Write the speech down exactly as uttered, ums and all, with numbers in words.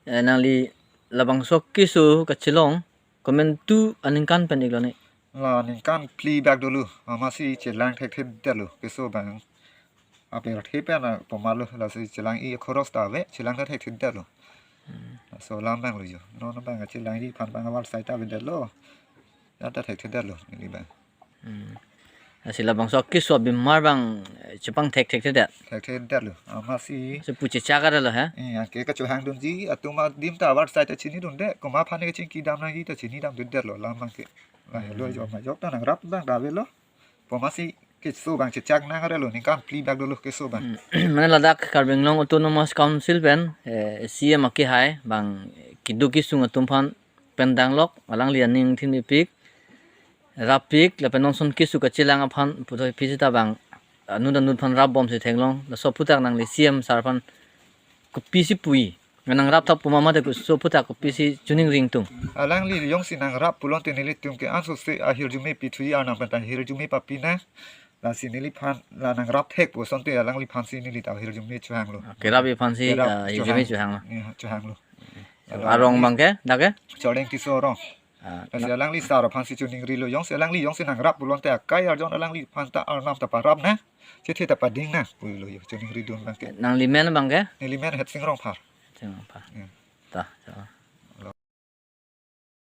eh, nangli labangso keso kachelong komantu aningkan pen iklo ne? La ningkan phli bak dolo, amatsi chelang thekthedetlo keso abang. Apirthe pen na poma lo, lasi chelang-i khoros ta ave, chelang ta thekthedetlo. Hmm. Laso alam abang lo jo. Non abang chelangji aphan abang avarsai ta avedetlo. Ya ta thekthedetlo neli abang. Hmm. Lasi labangso keso abimar abang, eh, chepangthek thekthedet. Thekthedetlo. Amatsi. Si pu chechak adetlo he? Eh, anke kachehangdunji atum adim ta avarsai ta chinidunde. Komat aphan ne kachingki dam nangji ta chinidamdedetlo alam abang ke. Lahelo jo, majok ta nangrap abang ta avelo. Pu amatsi keso abang chechak nang arelo, ningkan phli bak dolo keso abang. Hmm. Mane ladak Karbi Anglong Autonomous Council pen, eh, C M akehai abang, eh, keduk kesung atum aphan pen danglok, alangli aning thimepik, rappik, lapen non ason keso kachelang aphan puthot phi seta abang, anut anut aphan rapbomsi theklong, laso aphuthak nangli C M sir aphan kopisi pu-i? Nangrap thap pu ma mate laso aphuthak kopisi choningri ingtung? Alangli jongsi nangrap pulote nelitum ke ansose ahirjume pithuji, Arnam pen ta ahirjume papi nang. Lasi neliphan la nangrap thek pu asonte alangliphansi neli ta ahirjume chohanglo. Kerap-i aphansi, kerap, ah, ahirjume chohang, chohanglo. Iya, chohanglo. Arong abang ke, dak ke? Choreng Tisso arong. Ah, lasi na- alangli sir aphansi choningrilo, jongsi alangli jongsi nangrap pulote akai arjon alangliphan ta Arnam ta parap nang, chethe ta pading nang pulo jo, choningridun abang ke. Nangli men abang ke? Neli men Hetsing Rongphar. Hetsing Rongphar. Iya. Ta, ta.